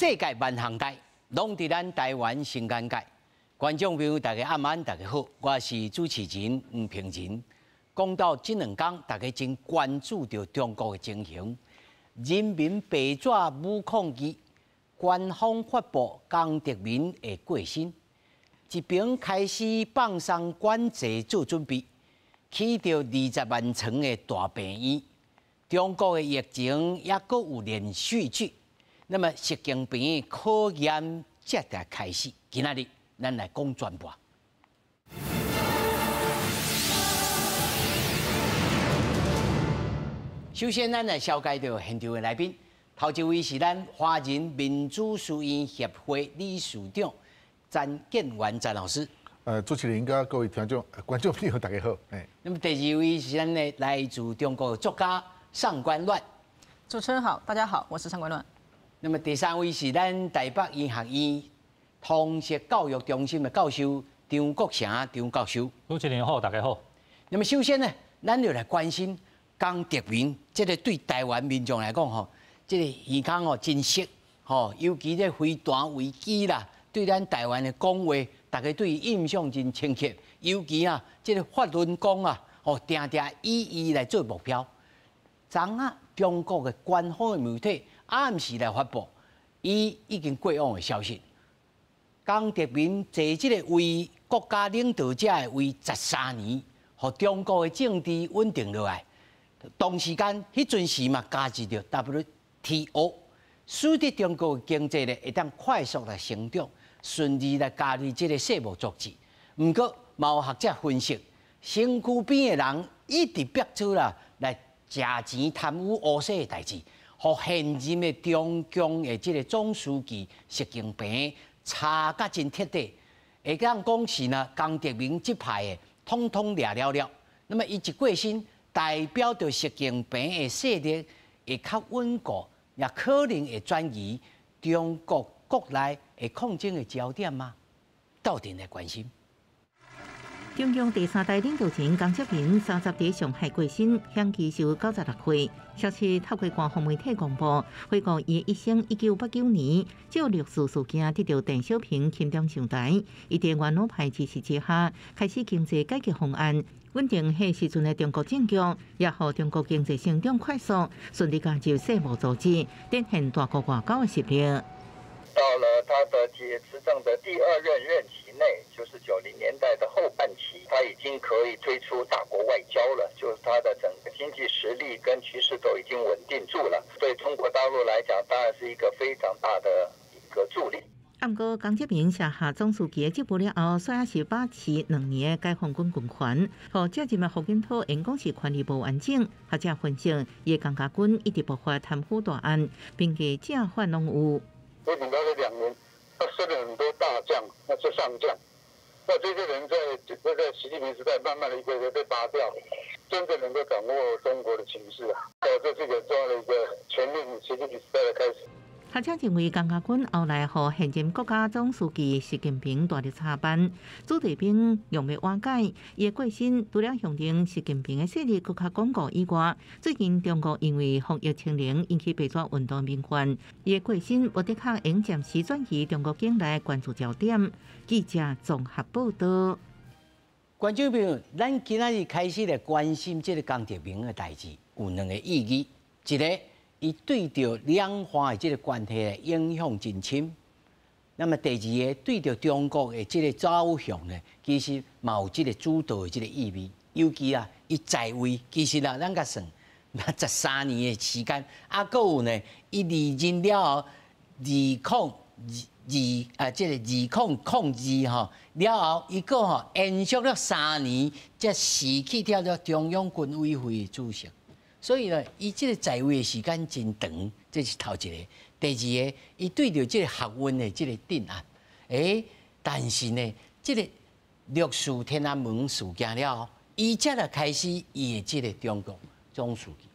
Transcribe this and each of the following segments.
世界萬項代，攏佇咱台灣新眼界。觀眾朋友，大家暗安，大家好，我是主持人吳平仁。講到這兩工，大家真關注著中國的情形。人民白紙武抗議，官方發布江澤民的過身，一邊開始放鬆管制做準備，起著20萬床的大病院。中國的疫情猶閣有連續劇。那麼習近平考驗才才開始，今仔日咱來講全部。首先，咱來紹介著現場的來賓，頭一位是咱華人民主書院協會理事長詹建元詹老師。主持人佮各位聽眾、觀眾朋友，大家好。那麼第二位是咱的來自中國的作家上官亂。主持人好，大家好，我是上官亂。那麼第三位是咱台北醫學院通識教育中心的教授張國成張教授。主持人好，大家好。那麼首先呢，咱就來關心江澤民，這個對台灣民眾來講吼，這個耳空吼真熟吼，尤其這飛彈危機啦，對咱台灣的講話，大家對伊印象真深刻。尤其啊，這個法輪功啊，吼，定定以伊來做目標。昨昏中國的官方的媒體暗時來發布，伊已經過往的消息。江澤民坐這個位國家領導者的位13年，予中國的政治穩定落來。同時間，彼陣時嘛加入著 WTO，使得中國的經濟咧會當快速來成長，順利來加入這個世貿組織。毋過，嘛有學者分析，身軀邊的人一直逼出啦來食錢貪污烏色的代誌，予現任的中共的這個總書記習近平查甲真徹底，會當講是呢，江澤民這派的統統掠了了。那麼伊一過身，代表著習近平的勢力會較穩固，也可能會轉移中國國內的抗爭的焦點嗎？鬥陣來關心。中共第三代領導人江澤民30佇上海過身，享耆壽96歲。消息透過官方媒體公布，回顧伊一生，1989年借六四事件得著鄧小平欽點上台，伊佇元老派支持之下，開始經濟改革方案，穩定彼時陣的中國政局，也予中國經濟成長快速，順利加入世貿組織，展現大國外交的實力。到了他的執政的第二任任期內，就是90年代的後半期，他已經可以推出大國外交了，就是他的整個經濟實力跟局勢都已經穩定住了。對中國大陸來講，當然是一個非常大的一個助力。毋過江澤民卸下總書記的職務了後，煞是把持2年的解放軍軍權，予接任的胡錦濤言講是權力無完整。學者分析，伊的江家軍一直爆發貪腐大案，兵給正反攏有。胡錦濤這2年，他升了很多大將，那是上將。那這些人在習近平時代，慢慢的一個一個被拔掉，真正能夠掌握中國的情勢啊，這是一個重要的一個全面習近平時代的開始。學者認為，江家軍後來予現任國家總書記習近平大力插班，子弟兵用欲瓦解。伊的過身，除了象徵習近平的勢力閣較鞏固以外，最近中國因為防疫清零引起白紙運動民怨，伊的過身無的確會暫時轉移中國境內關注焦點。記者綜合報道。觀眾朋友，咱今仔日開始來關心這個江澤民的代誌，有兩個意義，一個，伊對著兩岸的這個關係影響真深。那麼第二個對著中國的這個走向呢，其實嘛有這個主導的這個意味。尤其啊，伊在位其實啊，咱共算13年的時間，啊，閣有呢，伊離任了後，2002啊，這個2002吼了後，伊閣吼延續了三年，才辭去掉了中央軍委會的主席。所以呢，伊這個在位的時間真長，這是頭一個。第二個，伊對著這個學運的這個鎮壓，但是呢，這個六四天安門事件了後，伊才來開始伊的這個中國總書記。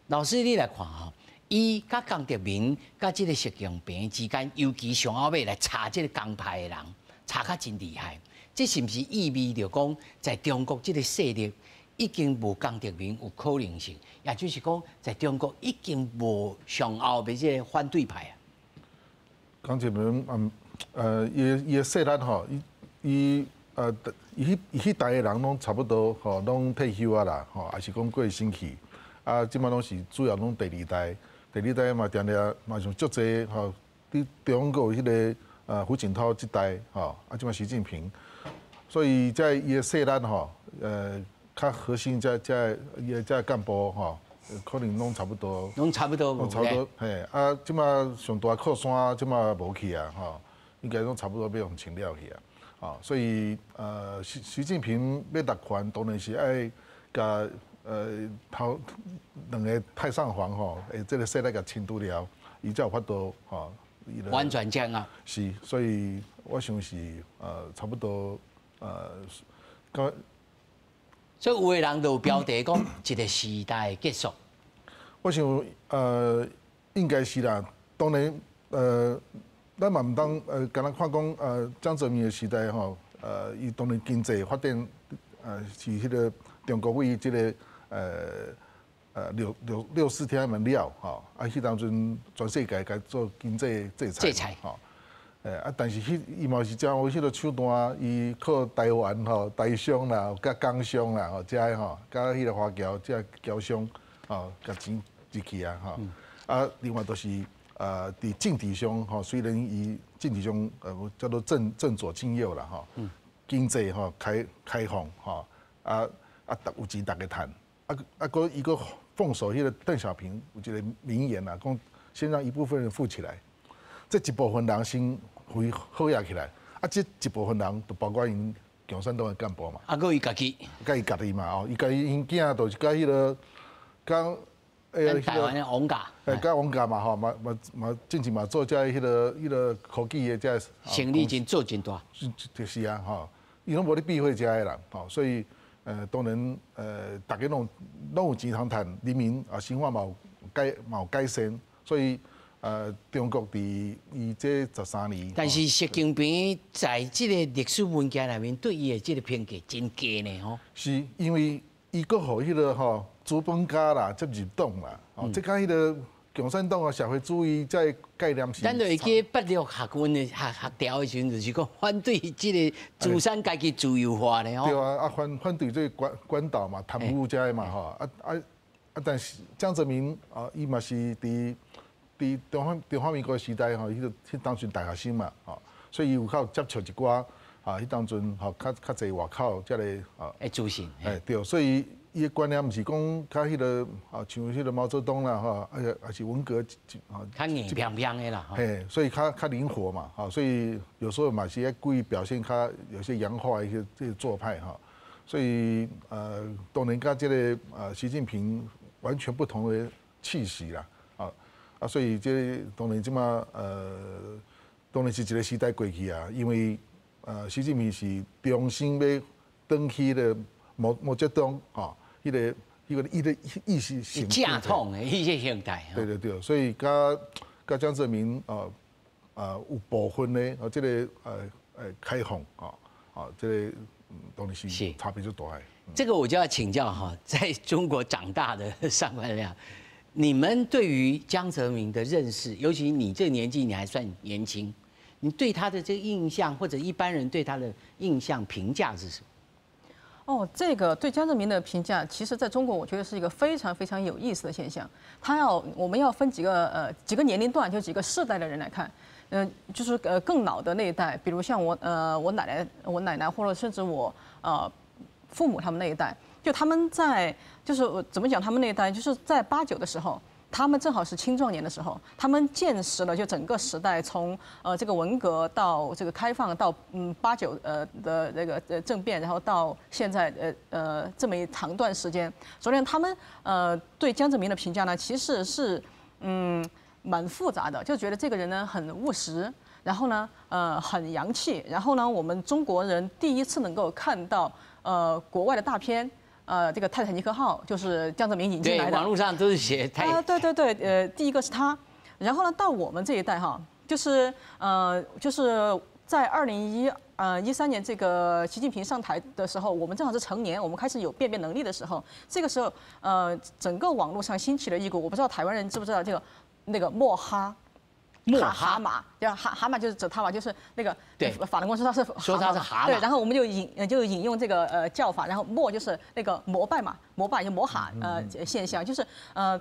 老師，你來看吼，伊佮江澤民佮這個習近平之間，尤其上後尾來查這個江派的人，查較真厲害。這是毋是意味著講，在中國這個勢力已經無江澤民有可能性，也就是講，在中國已經無上後尾這個反對派啊。江澤民伊的勢力吼，伊伊呃伊伊彼代的人攏差不多吼，攏退休啊啦，吼，抑是講過身去，啊，這擺攏是主要攏第二代，第二代嘛，定定嘛像足濟吼，佇中國有彼个胡錦濤這代吼，啊，這擺習近平，所以在伊的勢力吼，較核心這伊的這幹部吼，可能攏差不多，攏差不多，攏差不多，嘿，啊，這擺上大靠山這擺無去啊，吼，應該攏差不多欲予清了去啊，啊，所以習近平欲奪權，當然是愛共頭兩个太上皇吼，這个勢力共清除了，伊才有法度吼，完全掌握。是，所以我想是差不多所以有的人就有標題講一个時代結束。我想應該是啦，當然咱嘛毋當敢若看講江澤民的時代吼，伊當然經濟發展是彼个中國為這个六四天安門了吼，啊，彼當陣全世界共做經濟制裁，制裁吼。啊，但是彼伊嘛是將有彼个手段，伊靠台灣吼、台商啦、佮港商啦吼，遮个吼，佮彼个華僑遮僑商吼，共錢入去啊吼。啊，另外就是佇政治上吼，雖然伊政治上叫做政左經右啦吼，經濟吼開放吼，啊，有錢逐家趁，啊，閣伊閣奉守彼个鄧小平有一个名言啦，講先讓一部分人富起來，這一部分人先會好額起來，啊，這一部分人就包括𪜶共產黨的幹部嘛。啊，閣伊家己，佮伊家己嘛，哦，伊家己𪜶囝就是佮彼个，講台灣的王家，佮王家嘛，吼，嘛嘛嘛，進前嘛做這彼个彼个科技的這生意真做真大，就是啊，吼，伊攏無咧避諱遮的人，吼，所以當然逐家攏有錢通趁，人民啊生活嘛有改嘛有改善，所以中國佇伊這13年，但是習近平在這个歷史文件內面對伊的這个評價真低呢，吼。是因為伊閣予彼个吼資本家啦，接入黨啦，哦，這佮彼个共產黨啊社會主義這个概念是。咱就會記八六學運的學學潮的時陣，就是講反對這个資產階級自由化的吼。對啊，啊反對這個關島嘛，貪污這个嘛吼，啊，但是江澤民啊，伊嘛是佇中華民國時代吼，彼個彼當陣大學生嘛，吼，所以伊有較接觸一寡啊，彼當陣吼較濟外口這个啊，資訊，對，所以伊的觀念毋是講較彼个啊，像彼个毛澤東啦，吼，啊是文革啊，較硬邦邦的啦，嘿，所以較靈活嘛，吼，所以有時候嘛是愛故意表現較有些洋化一些這個做派哈，所以當然佮這个習近平完全不同的氣息啦。啊，所以這當然這馬當然是一个時代過去啊，因為習近平是重新欲轉去的毛澤東吼，彼个伊的意識形正統的意識形態。對對對，所以佮江澤民有部分的啊，這个開放啊啊，這个當然是差別就大的。這個我就要請教哈，在中國長大的上官亮。你們對於江澤民的認識，尤其你這個年紀，你還算年輕，你對他的這個印象，或者一般人對他的印象評價是什麼？哦，這個對江澤民的評價，其實在中國，我覺得是一個非常非常有意思的現象。我們要分幾個年齡段，就幾個世代的人來看。就是更老的那一代，比如像我奶奶或者甚至我父母他們那一代。就他們在，就是怎麼講？他們那一代就是在89的時候，他們正好是青壯年的時候，他們見識了就整個時代從這個文革到這個開放到89的那個政變，然後到現在這麼一長段時間，所以他們對江澤民的評價呢，其實是蠻複雜的，就覺得這個人呢很務實，然後呢很洋氣，然後呢我們中國人第一次能夠看到國外的大片。這個泰坦尼克號就是江澤民引進來的。對，網絡上都是寫泰。啊，對對對，第一個是他，然後呢，到我們這一代哈，就是在2013年這個習近平上台的時候，我們正好是成年，我們開始有辨別能力的時候，這個時候，整個網絡上興起了一股，我不知道台灣人知不知道這個那個抹哈。墨蛤蟆，叫蛤蟆就是指他嘛，就是那个法轮功说他是说他是蛤蟆，对，然后我们就引用这个叫法，然后墨就是那个膜拜嘛，膜拜就魔哈现象，就是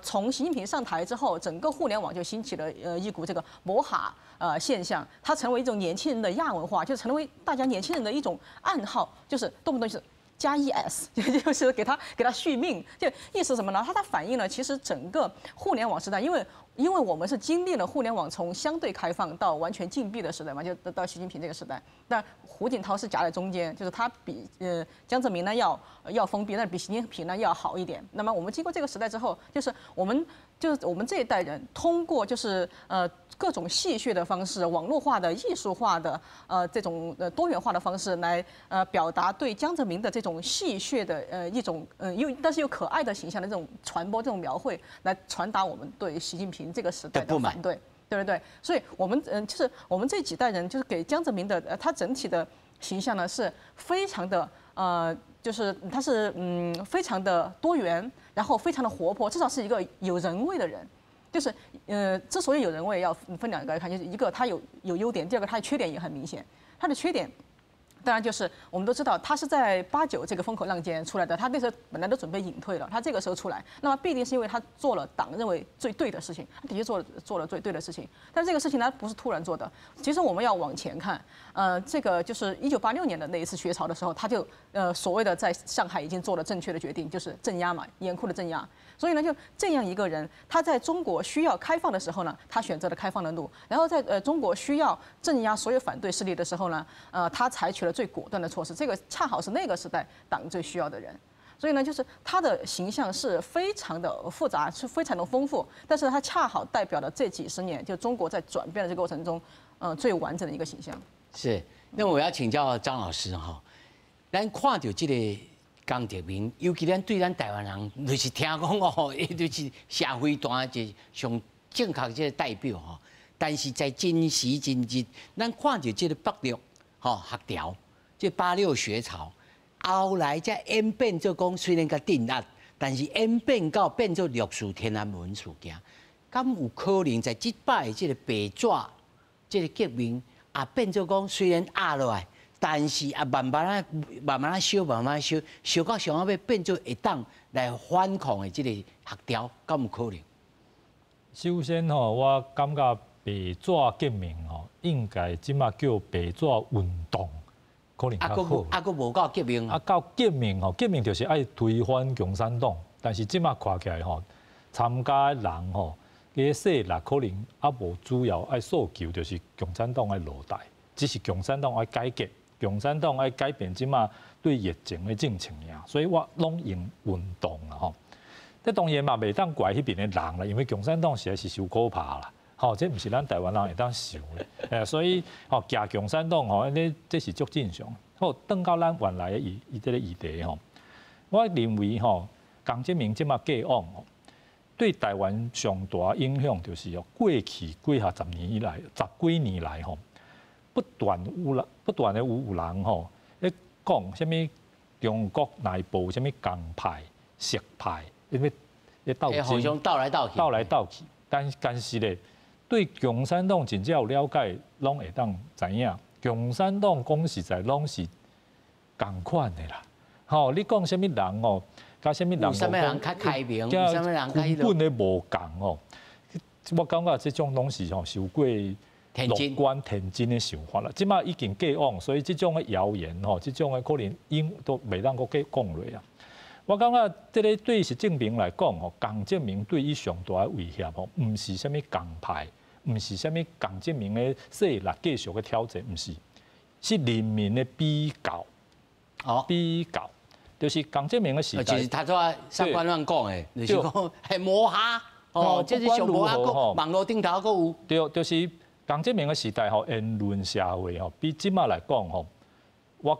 从习近平上台之后，整个互联网就兴起了一股这个魔哈现象，它成为一种年轻人的亚文化，就成为大家年轻人的一种暗号，就是动不动就是加 es，就是给他续命，就意思什么呢？它反映了其实整个互联网时代，因为我们是经历了互联网从相对开放到完全禁闭的时代嘛，就到习近平这个时代。那胡锦涛是夹在中间，就是他比江泽民呢要封闭，但是比习近平呢要好一点。那么我们经过这个时代之后，就是我们这一代人通过就是各种戏谑的方式、网络化的、艺术化的这种多元化的方式来表达对江泽民的这种戏谑的一种又但是又可爱的形象的这种传播、这种描绘，来传达我们对习近平这个时代的反对，对不对？所以我们就是我们这几代人就是给江泽民的他整体的形象呢是非常的就是他是非常的多元，然后非常的活泼，至少是一个有人味的人。就是之所以有人味，要分两个来看，就是一个他有优点，第二个他的缺点也很明显。他的缺点，当然就是我们都知道，他是在八九这个风口浪尖出来的，他那时候本来都准备隐退了，他这个时候出来，那么必定是因为他做了党认为最对的事情，他的确做了最对的事情。但这个事情呢，不是突然做的。其实我们要往前看，这个就是1986年的那一次学潮的时候，他就所谓的在上海已经做了正确的决定，就是镇压嘛，严酷的镇压。所以呢，就这样一个人，他在中国需要开放的时候呢，他选择了开放的路；然后在中国需要镇压所有反对势力的时候呢，他采取了最果断的措施。这个恰好是那个时代党最需要的人。所以呢，就是他的形象是非常的复杂，是非常的丰富，但是他恰好代表了这几十年就中国在转变的这个过程中，最完整的一个形象。是，那我要请教张老师哈，咱看著這个江澤民，尤其咱對咱台灣人，就是聽講哦，伊就是社會大一個上正確這個代表吼。但是在今時今日，咱看著這個八六吼學潮，這八六學潮，後來才演變做講，雖然共鎮壓，但是演變到變做六四天安門事件，敢有可能在這擺這個白紙這個革命，也變做講雖然壓落來，但是啊，慢慢仔、慢慢仔燒，慢慢燒，燒到上後尾變做會當來反抗的這個學潮，敢有可能？首先吼，我感覺白紙革命吼，應該這馬叫白紙運動，可能較好。啊，閣無到革命。啊，到革命吼，革命就是愛推翻共產黨，但是這馬看起來吼，參加的人吼，彼勢力可能猶無主要愛訴求，就是共產黨愛落台，只是共產黨愛改革。共產黨愛改變這馬對疫情的政策爾，所以我攏用運動啦吼。這當然嘛，袂當怪彼邊的人啦，因為共產黨實在是傷可怕啦，吼，這毋是咱台灣人會當想的，所以吼，舉共產黨吼，這這是足正常。好，轉到咱原來的議這个議題吼，我認為吼，江澤民這馬過往吼，對台灣上大影響就是哦，過去幾下十年以來，十幾年來吼，不斷的有人吼，咧講啥物中國內部啥物江派、習派，咧咧鬥爭，互相鬥來鬥去，鬥來鬥去。但是咧，對共產黨真正有了解，攏會當知影，共產黨講實在攏是仝款的啦。吼，你講啥物人哦，佮啥物人，有啥物人較開明，有啥物人根本的無仝哦。我感覺這種攏是吼受過樂觀天真的想法啦。這馬已經過往，所以這種的謠言吼，這種的可能應都袂當閣講落啊。我感覺這个對習近平來講吼，江澤民對伊上大的威脅吼，毋是啥物江派，毋是啥物江澤民的勢力繼續的挑戰，毋是，是人民的比較。哦，比較就是江澤民的時代。就是他說上官亂講的，就是講係魔哈哦，這是上無啊，閣網路頂頭閣有。對，就是江澤民的時代吼，言論社會吼，比這馬來講吼，我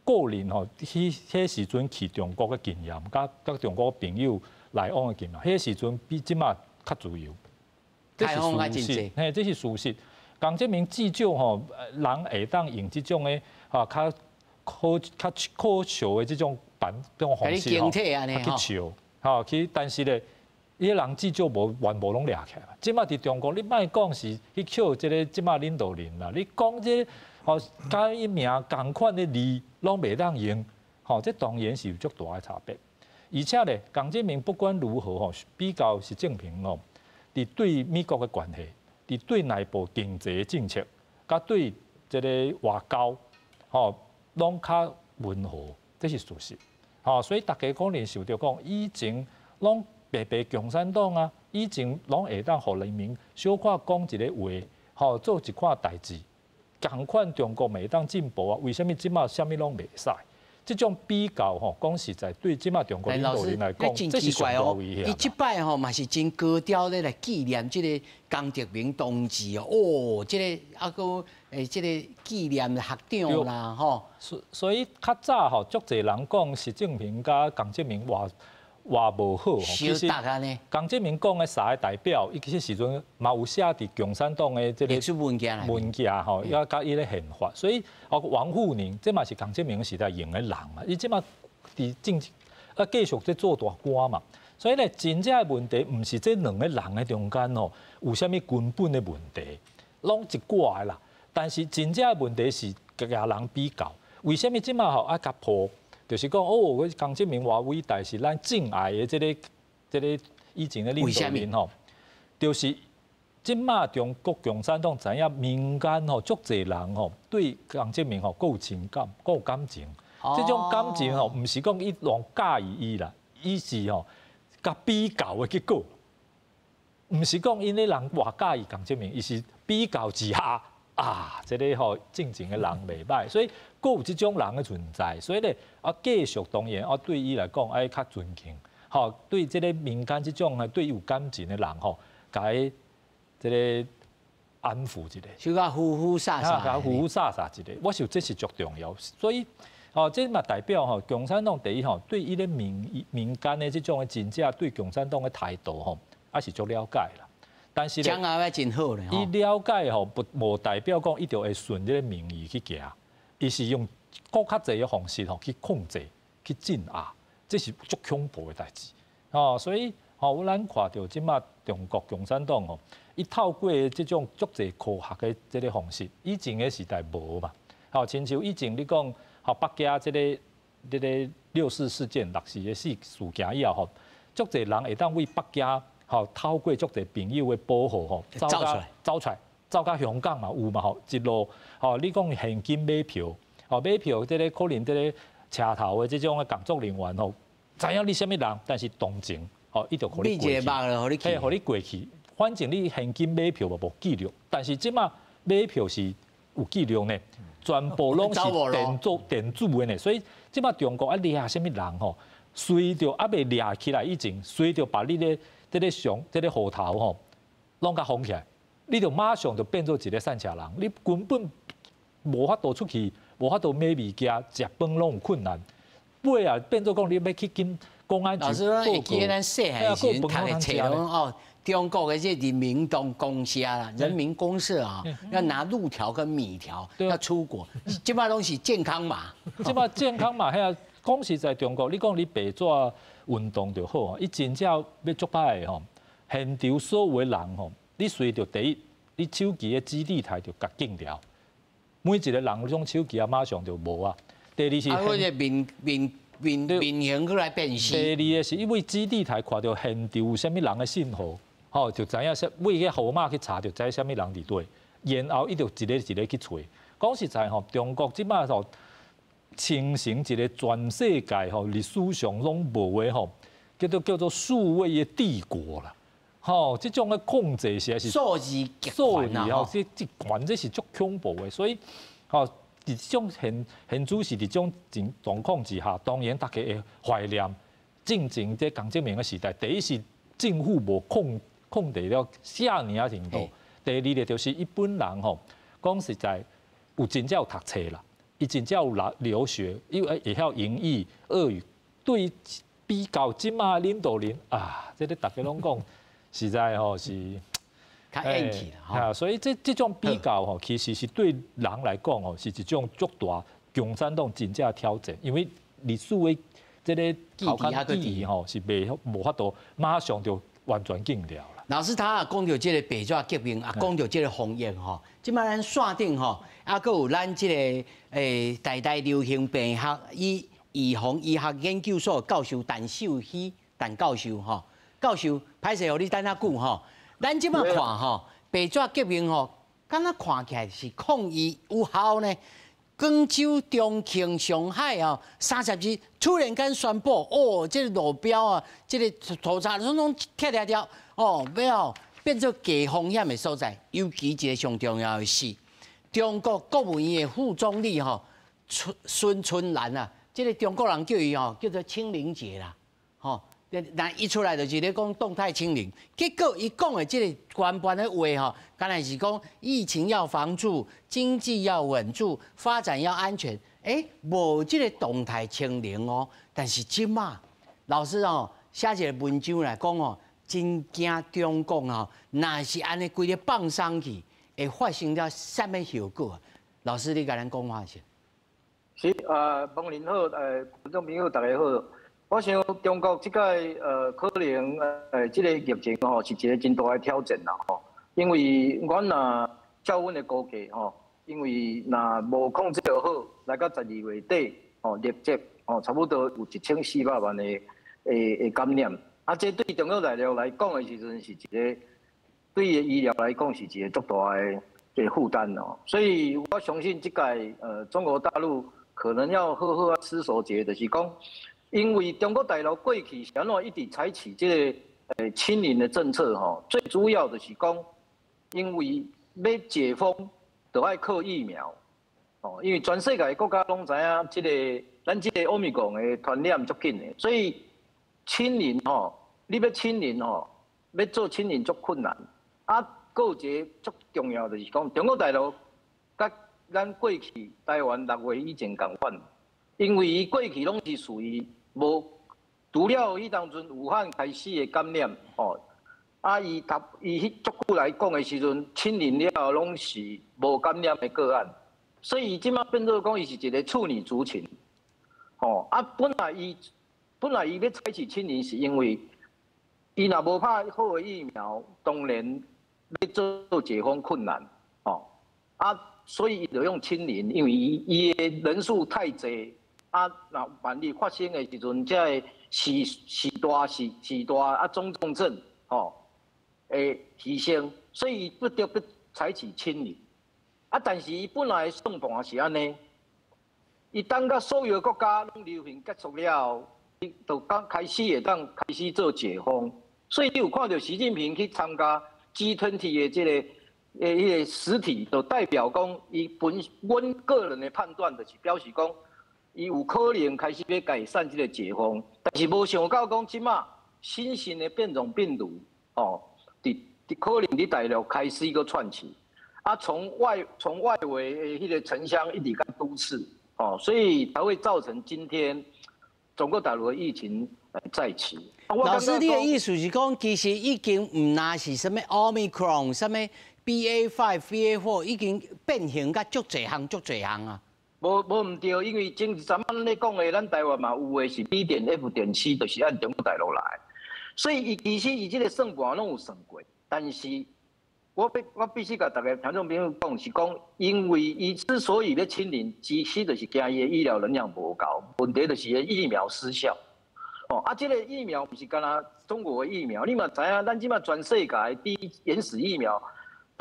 個人吼，彼時陣去中國的經驗，佮中國朋友來往的經驗，彼時陣比這馬較自由。這是事實，嘿，這是事實。江澤民至少吼，人會當用這種的吼較可較可笑的這種版這種方式吼，去笑，吼去，但是咧，伊个人至少無全部攏掠起來。這馬佇中國，你莫講是去笑這个這馬領導人啦，你講這個吼，佮伊名仝款的字攏袂當用，吼，這當然是有足大的差別。而且咧，江澤民不管如何吼，比較習近平吼，佇對美國的關係，佇對內部經濟政策，佮對這个外交，吼，攏較溫和，這是事實。吼，所以大家可能想著講，以前攏白白共產黨啊，以前攏會當予人民小可講一个話，吼，做一款代誌，仝款中國會當進步啊？為啥物這馬啥物攏袂使？這種比較吼，講實在，對這馬中國領導人來講，這是上大危險。伊這擺吼嘛是真高調咧來紀念這个江澤民同志哦，哦，這个啊閣這个紀念學長啦吼。所以較早吼，足濟人講習近平佮江澤民偌偌無好吼。其實江澤民講的三个代表，伊其實時陣嘛有寫佇共產黨的這个文件文件吼，也佮伊个憲法。所以哦，王滬寧這嘛是江澤民時代用的人嘛，伊這馬佇政治啊繼續咧做大官嘛。所以咧，真正的問題毋是這兩个人的中間吼有啥物根本的問題，攏一寡的啦。但是真正的問題是共人比較，為啥物這馬吼愛共破？就是講哦，江澤民偌偉大，是咱敬愛的這个以前的領導人吼。就是這馬中國共產黨知影民間吼足濟人吼對江澤民吼閣有情感，閣有感情。這種感情吼，毋是講伊偌佮意伊啦，伊是吼共比較的結果。毋是講𪜶的人偌佮意江澤民，伊是比較之下啊，這个吼進前的人袂䆀，所以閣有這種人的存在，所以咧啊，繼續當然啊，對伊來講愛較尊敬，吼，對這个民間這種對伊有感情的人吼，共伊這个安撫一下，小可扶扶薩薩，共扶扶薩薩一下，我想這是足重要，所以哦，這嘛代表吼，共產黨第一吼，對伊个民間的這種的真正對共產黨的態度吼，也是足了解啦。但是咧，真好咧。伊了解吼，不無代表講伊就會順這个民意去行，伊是用閣較濟的方式吼去控制、去鎮壓，這是足恐怖的代誌。哦，所以吼，咱看著這馬中國共產黨吼，伊透過這種足濟科學的這个方式，以前的時代無嘛。吼，親像以前你講吼北京這个六四事件、六四的事件以後吼，足濟人會當為北京。吼，透過足濟朋友的保護吼，走出來，走到香港嘛有嘛吼，一路吼，你講現金買票，吼買票，這个可能這个車頭的這種的工作人員吼，知影你啥物人，但是同情，吼，伊就予你過去，嘿，予你過去。反正你現金買票嘛無記錄，但是這馬買票是有記錄呢，全部攏是電子的呢，所以這馬中國愛掠啥物人吼，隨著猶未掠起來以前，隨著把你的這个相，這个戶頭吼，攏共封起來，你就馬上就變做一个散赤人，你根本無法度出去，無法度買物件、食飯攏有困難。尾啊，變做講你欲去跟公安局報告。老師，會記咱細漢時陣讀的冊攏哦，中國的這人民黨公社啦，人民公社啊，要拿路條跟米條要出國，這馬攏是健康碼。這馬健康碼遐講實在，中國你講你白紙運動就好，伊真正欲足歹的吼，現場所有的人吼，你隨著第一，你手機的基地台就共禁掉，每一個人種手機啊，馬上就無啊。第二是，啊，我這面面面面型閣來辨識。第二个是因為基地台看著現場有啥物人的信號，吼就知影啥為個號碼去查，就知啥物人佇佗。然後伊就一个一个去揣。講實在吼，中國這馬吼。形成一個全世界吼歷史上攏無的吼，叫做數位的帝國啦。吼，這種的控制實在是數字極權啊！吼，這這權這是足恐怖的。所以，吼，佇這種現主是佇這種狀況之下，當然大家會懷念進前這江澤民的時代。第一是政府無控制了遐爾仔程度，第二个就是一般人吼，講實在有真正有讀冊啦。伊真正有留學，因為會曉英語、俄語，對比較這馬領導人啊，這个大家攏講，實在吼是較厭氣啦。所以這種比較吼，其實是對人來講吼，是一種足大共產黨真正挑戰，因為歷史的這个記憶記憶吼是袂無法度馬上就完全禁掉啦。老師他講著這個白紙革命，啊講著這個防疫吼，這擺咱線頂吼，啊閣有咱這個台大流行病學與預防醫學研究所教授陳秀熙陳教授吼，教授歹勢予你等較久吼，咱這擺看吼，白紙革命吼，敢若看起來是抗疫有效呢？廣州、重慶、上海哦，30日突然間宣布，哦，這個路標啊，這個塗查攏總拆掉掉，哦，欲予變做低風險的所在。尤其一個上重要的是，中國國務院的副總理吼孫春蘭啊，這個中國人叫伊吼叫做清零姐啦，吼，那一出來就是咧講動態清零，結果伊講的這個官辦的話吼，敢若是講疫情要防住，經濟要穩住，發展要安全，欸，無這個動態清零哦。但是這馬老師哦，寫一個文章來講哦，真驚中共哦，若是按呢規个放鬆去，會發生著啥物後果？老師，你共咱講話先。是啊，王林好，觀眾朋友大家好。我想中國這屆可能這個疫情吼是一個真大的挑戰啦吼，因為阮若照阮的估計吼，因為若無控制好，來到12月底吼，累積吼差不多有1400萬的感染，啊，這對中國大陸來講的時陣是一個對伊的醫療來講是一個足大的這個負擔哦，所以我相信這屆中國大陸可能要好好啊思索一下，就是講。因為中國大陸過去是按怎一直採取這個清零的政策吼，最主要就是講，因為欲解封，就愛靠疫苗，哦，因為全世界國家攏知影這個咱這個奧密克戎的傳染足緊的，所以清零吼，你欲清零吼，欲做清零足困難。啊，閣有一個足重要就是講，中國大陸佮咱過去台灣6月以前仝款，因為伊過去攏是屬於無，除了彼當陣武漢開始的感染，吼，啊，伊頭伊彼足久來講的時陣，清零了後攏是無感染的個案，所以伊這馬變做講伊是一個處女族群，吼，啊，本來伊欲採取清零，是因為伊若無拍好的疫苗，當然欲做解封困難，吼，啊，所以伊就用清零，因為伊伊的人數太濟。啊，若萬一發生的時陣，才會是是大是是大啊，中重症吼會犧牲，所以伊不得不採取清零。啊，但是伊本來算盤是按呢，伊等到所有國家攏流行結束了後，伊就剛開始會當開始做解封。所以你有看著習近平去參加 G20 的這個彼個實體，就代表講伊本阮個人的判斷，就是表示講。伊有可能開始欲改善這個解封，但是無想到講這馬新型的變種病毒，哦，佇佇可能佇大陸開始閣竄起，啊，從外圍的彼個城鄉一直到都市，哦，所以才會造成今天中國大陸的疫情再起。老師，你的意思是講，其實已經毋但是啥物 Omicron，啥物 BA5、BA4，已經變形甲足濟項、足濟項啊？無無毋對，因為前一陣仔咧講的，咱台灣嘛有的是 B 點 F 點七，就是按中國大陸來，所以伊其實伊這個算盤攏有算過，但是我必須共逐个聽眾朋友講，是講因為伊之所以欲清零，其實就是驚伊的醫療能量無夠，問題就是伊的疫苗失效。哦，啊，這個疫苗毋是干焦中國的疫苗，你嘛知影，咱這馬全世界第一原始疫苗。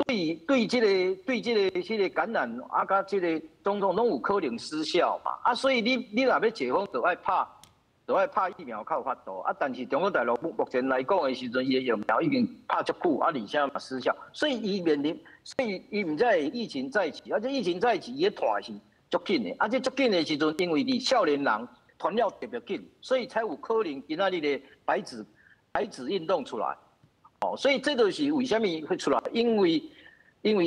對對，這個對這個彼個感染啊，佮這個種種攏有可能失效嘛。啊，所以你若欲解封，就愛拍疫苗較有法度。啊，但是中國大陸目前來講的時陣，伊的疫苗已經拍足久，啊，而且嘛失效，所以伊面臨，所以伊毋才會疫情再起，啊，這疫情再起，伊的傳是足緊的，啊，這足緊的時陣，因為佇少年人傳了特別緊，所以才有可能今仔日的白紙運動出來。哦，所以這就是為啥物會出來，因為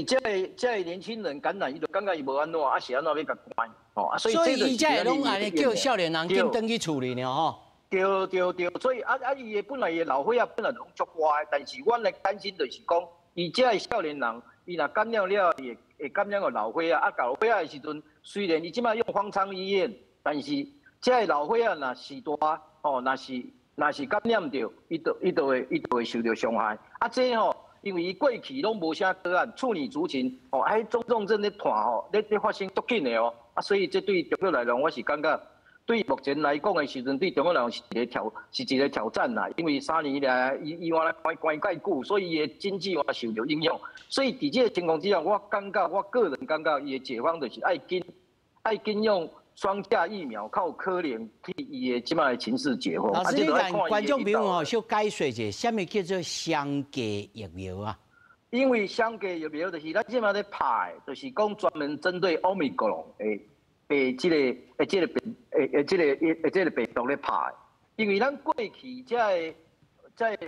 這個年輕人感染，伊就感覺伊無按怎，啊是按怎欲共關，哦，所以所以伊才會攏按呢叫少年人緊轉去厝裡爾吼。對對對，所以啊啊，伊的本來伊的老歲仔本來攏足倚的，但是阮的擔心就是講，伊這个少年人，伊若感染了，伊會會感染予老歲仔，啊，老歲仔的時陣，雖然伊這馬用方艙醫院，但是這个老歲仔若序大，吼，若是。若是感染著，伊就會受著傷害。啊，這吼，因為伊過去攏無啥個案，處女族群吼，啊，彼種重症咧傳吼，咧發生足緊的哦。啊，所以這對中國來講，我是感覺對目前來講的時陣，對中國來講是一個挑戰啦。因為3年來，伊原來關關蓋久，所以伊的經濟嘛受著影響。所以佇這個情況之下，我感覺我個人感覺，伊的解方就是愛緊用雙價疫苗，較有可能替伊的這擺的情勢解封。老師，你共觀眾朋友吼，小解說一下，啥物叫做雙價疫苗啊？因為雙價疫苗就是咱這擺咧拍的，就是講專門針對奧密克戎的這個的這個病的的這個的這個病毒咧拍的。因為咱過去這个這個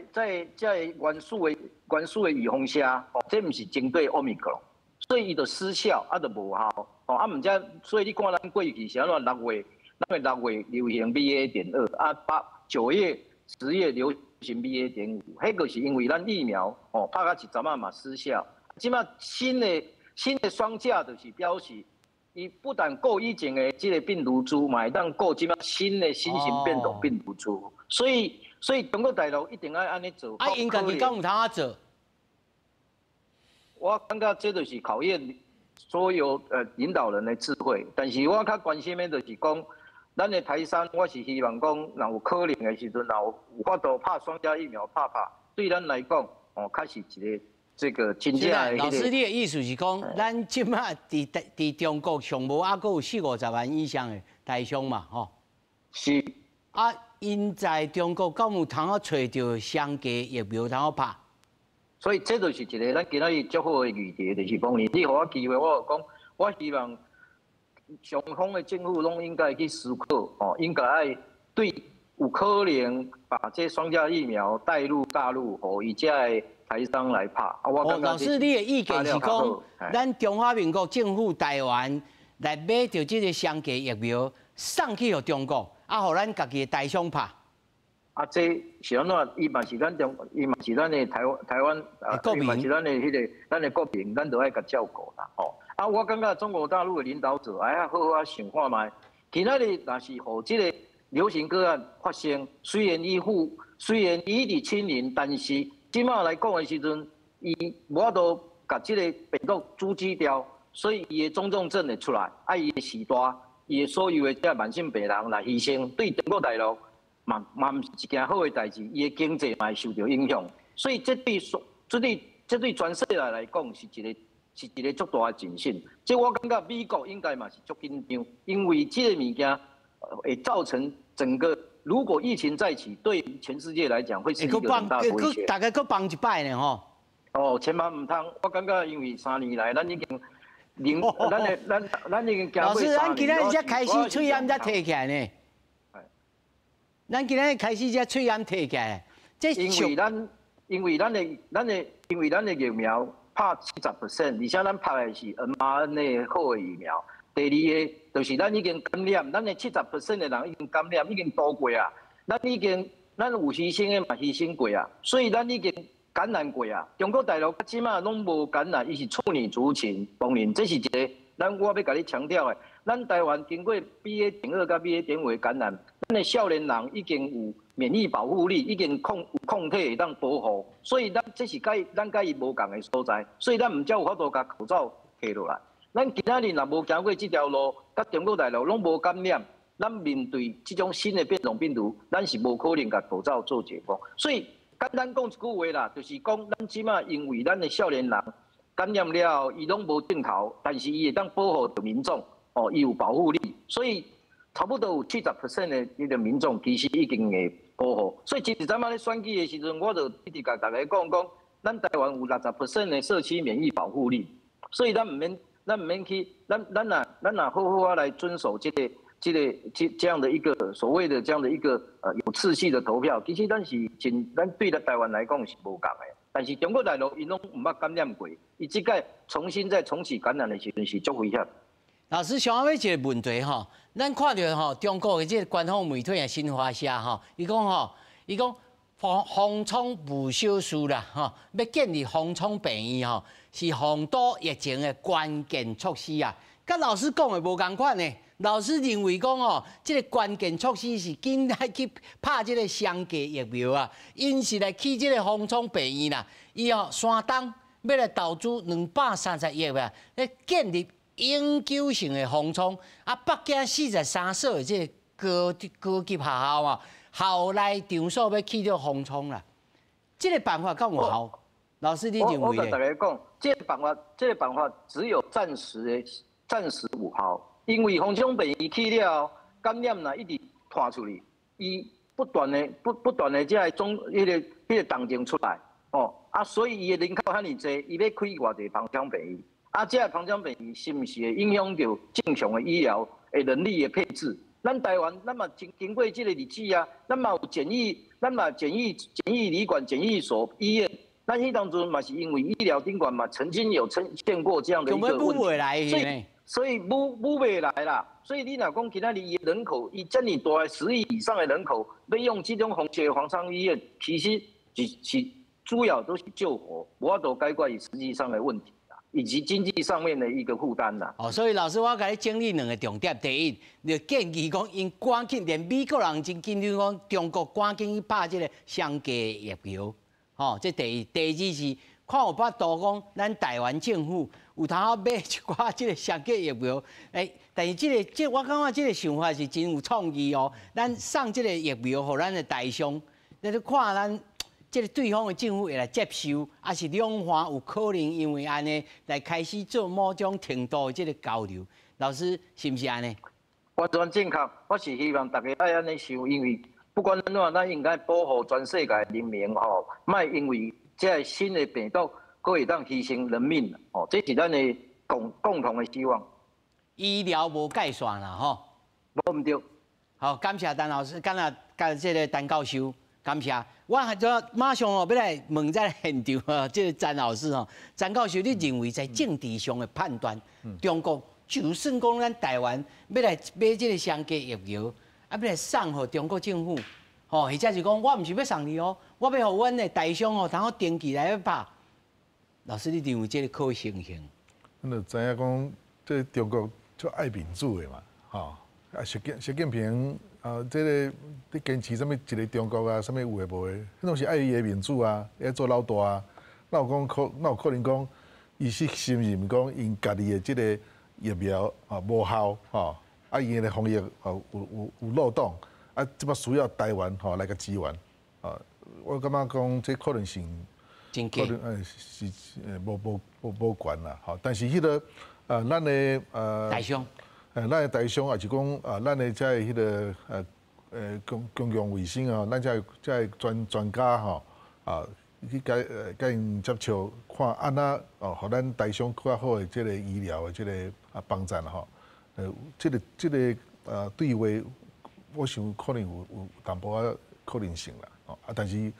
原始的預防射，哦，這毋是針對奧密克戎，所以伊就失效，啊，就無效。哦，啊，毋知，所以你看咱過去是按怎6月，咱的6月流行 BA.2，啊，8、9月、10月流行 BA.5，彼個是因為咱疫苗哦拍甲一陣仔嘛失效。這擺新的雙價就是表示，伊不但顧以前的這個病毒株，嘛會當顧這擺新的新型變種病毒株。所以中國大陸一定愛按呢做。啊，𪜶家己敢有通啊做？我感覺這就是考驗所有領導人的智慧，但是我較關心的就是講，咱的台商，我是希望講，若有可能的時陣，若有法度拍雙價疫苗拍拍，對咱來講，哦，確實一個這個真正的。老師，你的意思是講，咱這擺佇中國上無猶閣有四五十萬以上的台商嘛，吼？是。啊，𪜶在中國敢有通好揣著雙價疫苗通好拍？所以這就是一個咱今仔日足好的議題，就是講你，你予我機會，我就講，我希望雙方的政府攏應該去思考，哦，應該愛對有可能把這雙價疫苗帶入大陸，予伊遮的台商來拍。啊，我感覺老師，你的意見是講，咱中華民國政府台灣來買著這個雙價疫苗，送去予中國，啊，予咱家己的台商拍。啊，這是按怎？伊嘛是咱的台灣啊，伊嘛是咱的彼個咱的國民，咱都愛共照顧啦，吼。啊，我感覺中國大陸的領導者愛好好啊想看覓。今仔日若是予這個流行個案發生，雖然伊佇清零，但是這擺來講的時陣，伊無法度共這個病毒阻止掉，所以伊的中重症會出來，啊，伊的序大，伊的所有的這慢性病人來犧牲，對中國大陸嘛毋是一件好的代誌，伊的經濟嘛會受著影響，所以這對全世界來講是一個足大的警訊。這我感覺美國應該嘛是足緊張，因為這個物件會造成整個如果疫情再起，對全世界來講會是一個很大的威脅。大概閣放一擺呢吼。哦，千萬毋通，我感覺因為3年來，咱已經零，咱的咱咱已經行過。老師，咱今仔日才開始喙罨才提起來呢。咱今仔日開始才喙罨提起來，這因為咱的疫苗拍70%，而且咱拍的是 mRNA 好的疫苗。第二个就是咱已經感染，咱的70% 的人已經感染，已經度過啊。咱有犧牲的嘛犧牲過啊，所以咱已經感染過啊。中國大陸這擺攏無感染，伊是處女族群，當然這是一個咱我欲共你強調的。咱台灣經過 BA.2佮 BA.5的感染，咱的少年人已經有免疫保護力，已經抗體會當保護，所以咱這是佮咱佮伊無仝的所在，所以咱毋才有法度共口罩提落來。咱今仔日若無行過這條路，佮中國大陸攏無感染，咱面對這種新的變種病毒，咱是無可能共口罩做解封。所以簡單講一句話啦，就是講咱這擺因為咱的少年人感染了後，伊攏無症頭，但是伊會當保護著民眾，哦，伊有保護力，所以差不多有70% 的彼個民眾其實已經會保護。所以其實咱仔咧選舉的時陣，我就一直共大家講講，咱台灣有60% 的社區免疫保護力，所以咱毋免去，咱若好好仔來遵守這樣的一個所謂的這樣的一個有次序的投票，其實咱是真，咱對咱台灣來講是無仝的。但是中國大陸𪜶攏毋捌感染過，伊這擺重新再重啟感染的時陣是足危險。老師，上後尾一個問題吼，咱看著吼中國的這個官方媒體啊，新華社吼，伊講方艙無小事啦，吼，欲建立方艙病院吼，是防堵疫情的關鍵措施啊。佮老師講的無仝款呢。老师认为讲哦，這个关键措施是緊來去拍這个雙價疫苗啊，𪜶是來起這个方艙病院啦，伊哦山東欲來投資230億啊，來建立永久性的方艙，啊，北京43所的這个高級學校啊，校內場所欲起這方艙啦，這个辦法敢有效？老師你認為？我共大家講，這个辦法只有暫時的、暫時有效，因為方艙病院起了後，感染若一直傳出去，伊不斷的、不斷的這个總彼个動靜出來，哦，啊，所以伊的人口遐爾濟，伊欲開偌濟方艙病院？啊，這个方艙病院是毋是會影響著正常的醫療的人力的配置？咱台灣，咱嘛經過這个日子啊，咱嘛有檢疫，咱嘛檢疫旅館、檢疫所、醫院。咱彼當陣嘛是因為醫療賓館嘛，曾經有出現過這樣的一個問題，所以補袂來啦。所以你若講今仔日伊人口，伊遮爾大10億以上的人口，欲用這種方式方艙醫院，其實是主要都是救活，無法度解決伊實際上的問題啦，以及經濟上面的一個負擔啦。哦，所以老師我共你整理兩個重點，第一，你建議講𪜶趕緊，連美國人真緊張講，中國趕緊去拍這个雙價疫苗。吼，這第一，第二是看有法度講，咱台灣政府有通好買一寡這个雙價疫苗，欸，但是這個，我感覺這個想法是真有創意哦。咱送這个疫苗予咱的台商，那就看咱這个對方的政府會來接受，抑是兩岸有可能因為按呢來開始做某種程度的這个交流。老師是毋是按呢？完全正確，我是希望大家愛按呢想，因為不管按怎，咱應該保護全世界人民吼，莫因為這个新的病毒，閣會當犧牲人命吼，這是咱的共同的希望。醫療無界線啦，吼。無毋對。好，感謝陳老師，感謝佮這个陳教授，感謝。我還就馬上哦，欲來問在現場啊，這个詹老師吼，陳教授，你認為在政治上的判斷，中國就算講咱台灣欲來買這个雙價疫苗，啊，欲來送予中國政府，吼，或者是講我毋是欲送你哦，我欲予阮的台商哦，通好登記來欲拍。老師，你認為這个可行性？咱就知影講，這中國足愛面子的嘛，吼，啊，習近平啊，這个咧堅持啥物一个中國啊，啥物有的無的，彼攏是愛伊的面子啊，愛做老大啊。哪有講可？哪有可能講，伊是承認講𪜶家己的這个疫苗啊無效，吼，啊𪜶的防疫啊有漏洞，啊，這擺需要台灣吼來共支援，啊，我感覺講這可能性，可能是無懸啦，吼，但是彼个咱的台商，咱的台商也是講啊，咱的這个彼个公共衛生啊，咱這个專家吼啊，去共𪜶接觸，看按怎哦，予咱台商較好的這个醫療的這个啊幫贊吼，這個對話，我想可能有淡薄仔可能性啦，哦啊，但是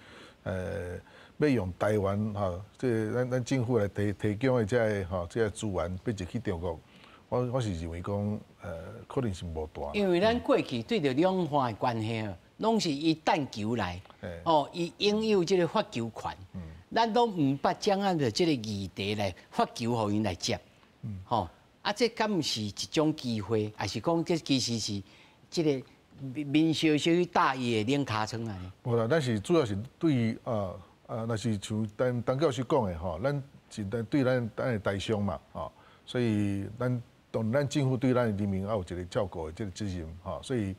欲用台灣吼，這个咱政府來提供的這个吼，這个資源，欲入去中國，我是認為講，可能性無大。因為咱過去對著兩岸的關係啊，攏是伊擲球來，哦，伊擁有這个發球權，咱攏毋捌掌握著這个議題來發球予𪜶來接，吼，啊，這敢毋是一種機會，抑是講這其實是這个面燒燒去打伊的冷尻槍啊？無啦，咱是主要是對啊，若是像陳教授講的吼，咱是對咱的台商嘛，吼，所以咱當然咱政府對咱的人民也有一個照顧的這個責任，吼，所以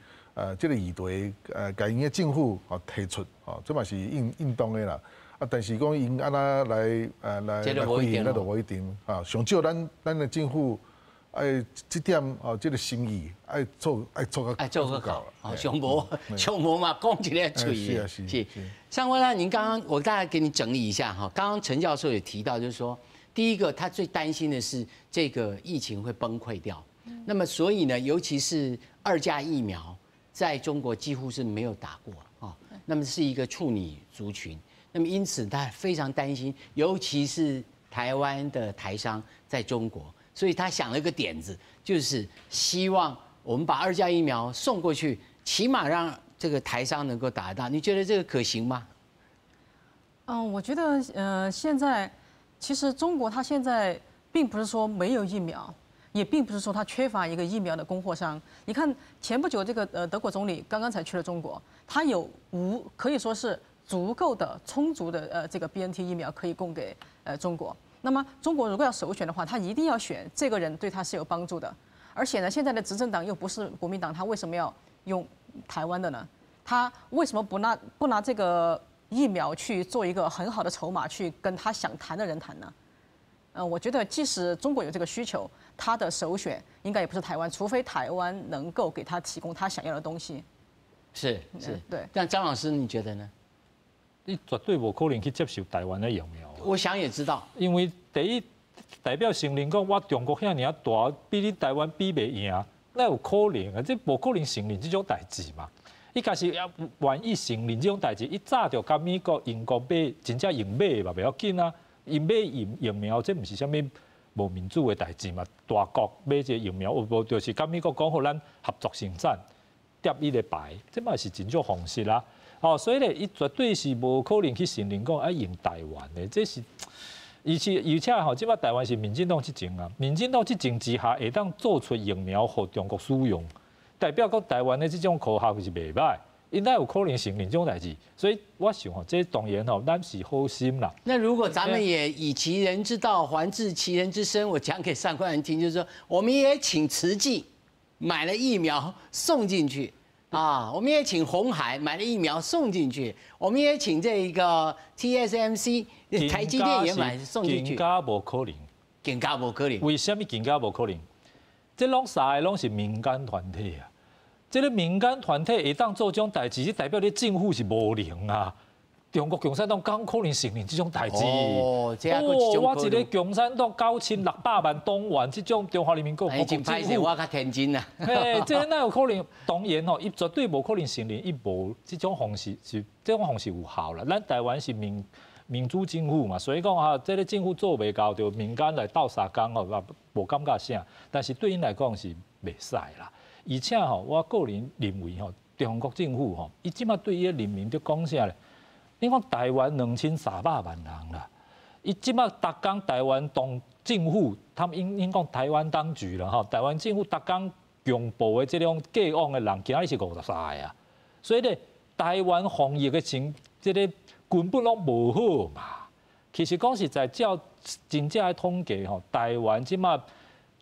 這个議題共𪜶的政府吼提出，吼，這嘛是應當的啦。啊，但是講𪜶按怎來回應，那就無一定，啊，上少咱的政府愛這點哦，這个心意愛做愛做個夠，哦，上無上無嘛，講一个喙。是啊是。是。上官呢，您剛剛我大概給你整理一下哈。剛剛陳教授也提到，就是說，第一個他最擔心的是這個疫情會崩潰掉。那麼所以呢，尤其是二價疫苗，在中國幾乎是沒有打過啊。那麼是一個處女族群，那麼因此他非常擔心，尤其是台灣的台商在中國。所以他想了一個點子，就是希望我們把二價疫苗送過去，起碼讓這個台商能夠打得到。你覺得這個可行嗎？嗯，我覺得現在其實中國它現在並不是說沒有疫苗，也并不是说他缺乏一个疫苗的供货商。你看前不久这个德国总理刚刚才去了中国，他有无可以说是足够的充足的这个 BNT 疫苗可以供给中国。那么中国如果要首选的话，他一定要选这个人对他是有帮助的。而且呢，现在的执政党又不是国民党，他为什么要用台湾的呢？他为什么不拿这个疫苗去做一个很好的筹码，去跟他想谈的人谈呢？我觉得即使中国有这个需求，他的首选应该也不是台湾，除非台湾能够给他提供他想要的东西。是是，对。但張老師你覺得呢？你絕對無可能去接受台灣的疫苗。我想也知道，因為第一代表承認講，我中國遐爾大，比你台灣比袂贏，哪有可能啊？這無可能承認這種代誌嘛。伊假是要願意承認這種代誌，伊早就共美國、英國買，真正用買嘛，袂要緊啊。𪜶買疫苗，這毋是啥物無民主的代誌嘛？大國買這個疫苗，有無就是佮美國講好，咱合作生產，疊伊個牌，這嘛是真種方式啦。哦，所以咧，伊絕對是無可能去承認講愛用台灣的，這是，而且吼，這擺台灣是民進黨執政啊，民進黨執政之下會當做出疫苗予中國使用，代表講台灣的這種科學是袂䆀。𪜶哪有可能承認這種代誌？所以我想吼，這當然吼，咱是好心啦。那如果咱們也以其人之道還治其人之身，我講給上官人聽，就是說，我們也請慈濟買了疫苗送進去啊，我們也請鴻海買了疫苗送進去，我們也請這一個 TSMC 台積電也買送進去。更加無可能，更加無可能。為什麼更加無可能？這攏三个攏是民間團體啊。這个民間團體會當做這種代誌，這代表你政府是無能啊！中國共產黨敢可能承認這種代誌？哦，這我一个共產黨9600萬黨員，這種中華人民共和國政府，我較天真啊！嘿，這哪有可能？當然吼，伊絕對無可能承認，伊無這種方式是這種方式有效啦。咱台灣是民主政府嘛，所以講啊，這个政府做袂到，就民間來鬥相共吼，無感覺啥。但是對𪜶來講是袂使啦。而且吼，我個人認為吼，中國政府吼，伊這擺對伊的人民佇講啥咧？你講台灣2300萬人啦，伊這擺逐工台灣當政府，他們應講台灣當局啦吼，台灣政府逐工強暴的這種過往的人，今仔日是53個啊，所以咧，台灣防疫的情，這个根本攏無好嘛。其實講實在，照真正的統計吼，台灣這擺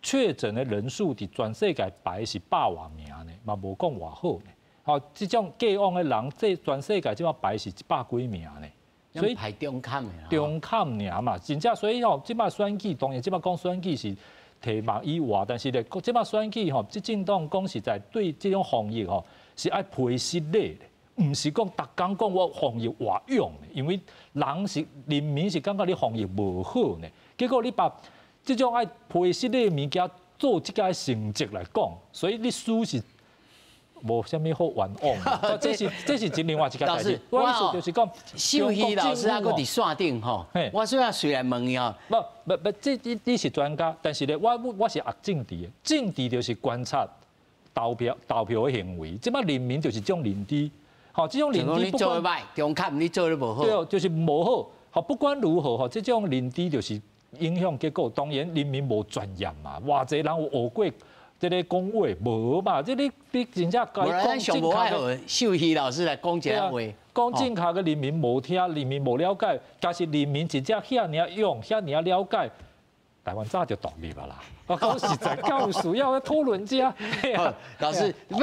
確診的人數佇全世界排是百外名呢，嘛無講偌好呢。吼，這種過往的人，這全世界這擺排是100幾名呢。所以排中坎的。中坎爾嘛，真正所以吼，這擺選舉當然這擺講選舉是題目以外，但是咧，這擺選舉吼，執政黨講實在對這種防疫吼是愛批實力的，毋是講逐工講我防疫偌勇的，因為人是人民是感覺你防疫無好呢，結果你把這種愛批實力的物件做這个成績來講，所以你輸是無啥物好冤枉，這是真另外一個代誌。我意思就是講，秀熙老師還閣佇線頂吼，我雖然隨來問伊吼，不不不，這你是專家，但是咧，我是學政治的，政治就是觀察投票的行為，這擺人民就是這種認知，吼，這種認知你做得䆀，中坎你做得無好，對，就是無好，吼，不管如何吼，這種認知就是影響結果。當然人民無專業嘛，偌濟人有學過。這个講話無嘛？這你真正講正確的，秀熙老師來講這個話，講正確的人民無聽，人民無了解，但是人民真正遐爾勇，遐爾了解，台灣早就獨立啊啦！我講實在，敢有需要討論這？老師，欲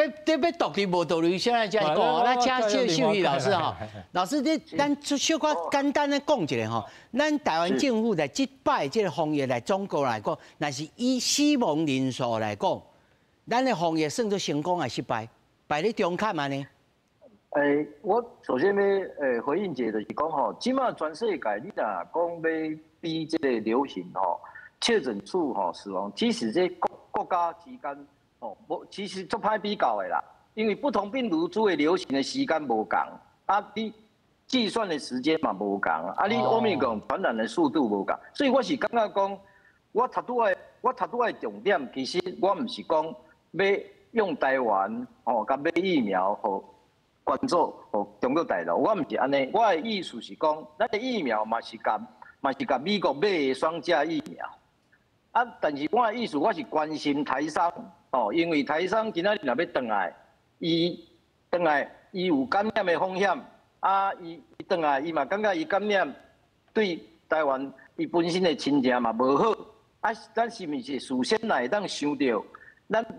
獨立無道理，現在這樣講，咱請秀熙老師吼，老師你咱小可簡單的講一下吼，咱台灣政府在這擺這个防疫來總國來講，若是以死亡人數來講，咱的防疫算做成功還是失敗？擺咧中坎按呢？我首先欲回應一下，就是講吼，這擺全世界你若講欲比這个流行吼，確診數吼死亡，其實這國家之間吼，無其實足歹比較的啦，因為不同病毒株的流行的時間無仝，啊，你計算的時間嘛無仝，啊，你奧密克戎傳染的速度無仝，所以我是感覺講，我頭拄仔的重點，其實我毋是講欲用台灣吼，共買疫苗予關注予中國大陸，我毋是按呢，我的意思是講，咱的疫苗嘛是共美國買的雙價疫苗。啊，但是我的意思，我是关心台商，哦，因为台商今仔日若欲转来，伊转来，伊有感染的风险，啊，伊伊转来，伊嘛感觉伊感染对台湾伊本身的亲情嘛无好，啊，咱是毋是事先来会当想著，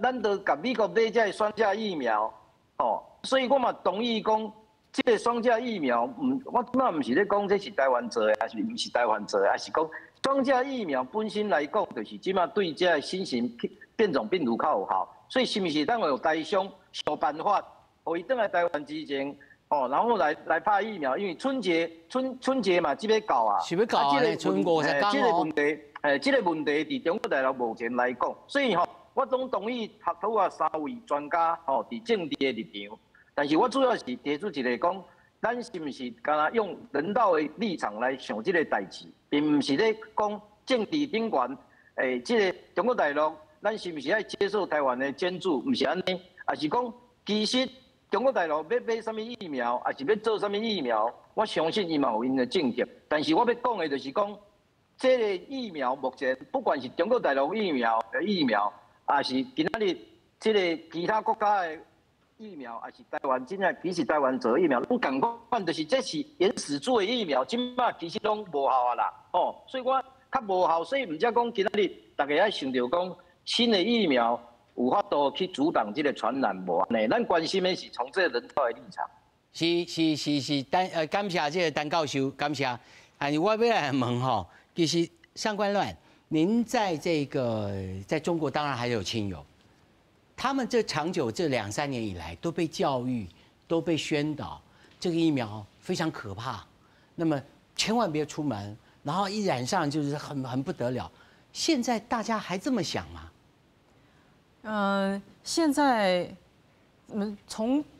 咱都共美国买这个双价疫苗，吼，所以我嘛同意讲，这个双价疫苗，毋，我这摆毋是咧讲这是台湾做的，抑是毋是台湾做的，抑是讲双价疫苗本身来讲，就是这摆对这个新型变种病毒较有效，所以是毋是咱有台商想办法，予伊转来台湾之前，哦，然后来拍疫苗，因为春节嘛，这欲到啊，是欲到啊，春50天。这个问题，这个问题伫中国大陆目前来讲，所以吼，我拢同意头拄仔三位专家吼，伫政治的立场，但是我主要是提出一个讲，咱是毋是干焦用人道的立场来想这个代志，并毋是咧讲政治顶悬，这个中国大陆，咱是毋是爱接受台湾的捐助？毋是按呢，抑是讲其实中国大陆欲买啥物疫苗，抑是欲做啥物疫苗，我相信伊嘛有𪜶的政策。但是我欲讲的就是讲，这个疫苗目前不管是中国大陆疫苗，抑是今仔日这个其他国家的疫苗，抑是台湾真正其实台湾做疫苗，拢仝款，就是这是原始株的疫苗，这摆其实拢无效啊啦，哦，所以我较无效，所以毋才讲今仔日大家爱想著讲新的疫苗有法度去阻挡这个传染无按呢？咱关心的是从这个人道的立场。是是是是，感谢这个陈教授，感谢。但是我欲来问吼，其实上官乱，您在这个在中国当然还有亲友，他们这长久这两三年以来都被教育，都被宣导，这个疫苗非常可怕，那么千万别出门，然后一染上就是很不得了。现在大家还这么想吗？现在，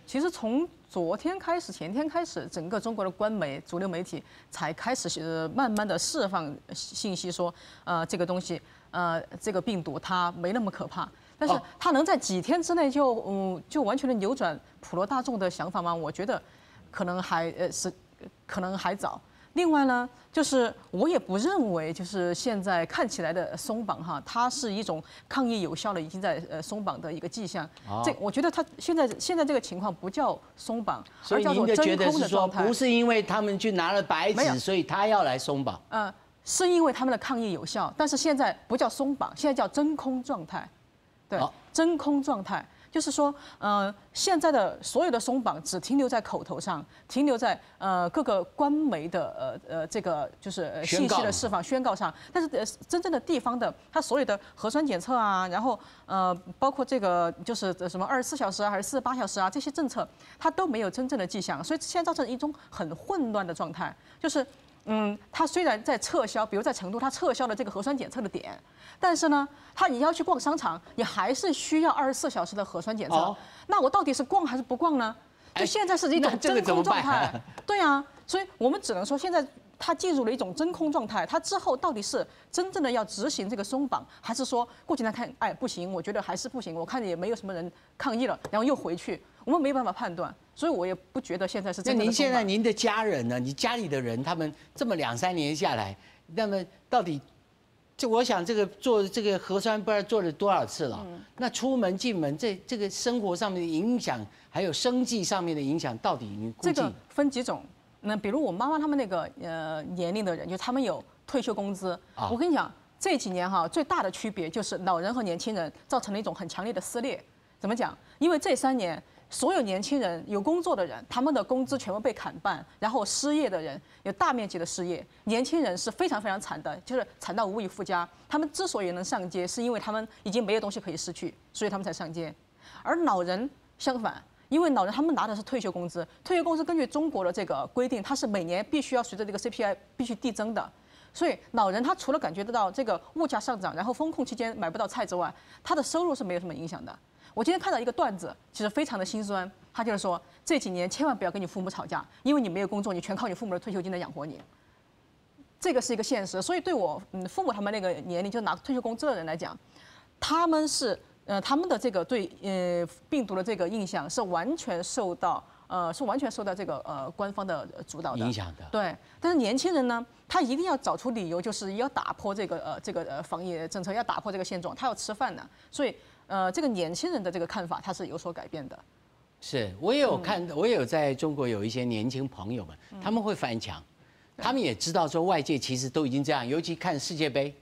其实从昨天开始，前天开始，整个中国的官媒、主流媒体才开始慢慢的释放信息，说，这个东西，这个病毒它没那么可怕。但是它能在几天之内就完全的扭转普罗大众的想法吗？我觉得可能还早。另外呢，就是我也不认为就是现在看起来的松绑哈，它是一种抗疫有效的已经在松绑的一个迹象。这我觉得它现在这个情况不叫松绑，而叫做真空的状态。不是因为他们去拿了白纸，所以他要来松绑。是因为他们的抗疫有效，但是现在不叫松绑，现在叫真空状态。对，真空状态。就是说，现在的所有的松绑只停留在口头上，停留在各个官媒的这个就是信息的释放宣告上，但是真正的地方的，它所有的核酸检测啊，然后包括这个就是什么24小时啊还是48小时啊这些政策，它都没有真正的迹象，所以现在造成一种很混乱的状态，就是。他虽然在撤销，比如在成都，他撤销了这个核酸检测的点，但是呢，他你要去逛商场，你还是需要24小时的核酸检测。那我到底是逛还是不逛呢？就现在是一种真空状态。对啊，所以我们只能说现在他进入了一种真空状态。他之后到底是真正的要执行这个松绑，还是说过几天看，哎，不行，我觉得还是不行，我看也没有什么人抗议了，然后又回去，我们没办法判断。所以我也不觉得现在是。那您现在您的家人呢？你家里的人，他们这么两三年下来，那么到底，就我想这个做这个核酸不知道做了多少次了？那出门进门这个生活上面的影响，还有生计上面的影响，到底你估计？这个分几种？那比如我妈妈他们那个年龄的人，就他们有退休工资。我跟你讲，这几年哈最大的区别就是老人和年轻人造成了一种很强烈的撕裂。怎么讲？因为这三年，所有年轻人有工作的人，他们的工资全部被砍半，然后失业的人有大面积的失业。年轻人是非常非常惨的，就是惨到无以复加。他们之所以能上街，是因为他们已经没有东西可以失去，所以他们才上街。而老人相反，因为老人他们拿的是退休工资，退休工资根据中国的这个规定，它是每年必须要随着这个 CPI 必须递增的。所以老人他除了感觉得到这个物价上涨，然后封控期间买不到菜之外，他的收入是没有什么影响的。我今天看到一个段子，其实非常的心酸。他就是说，这几年千万不要跟你父母吵架，因为你没有工作，你全靠你父母的退休金来养活你。这个是一个现实。所以对我父母他们那个年龄，就拿退休工资的人来讲，他们的这个对病毒的这个印象是完全受到是完全受到这个官方的主导的影响的。对，但是年轻人呢，他一定要找出理由，就是要打破这个防疫政策，要打破这个现状，他要吃饭呢，所以这个年轻人的这个看法他是有所改变的。是我也有看，我也有在中国有一些年轻朋友们，他们会翻墙，他们也知道说外界其实都已经这样，尤其看世界杯，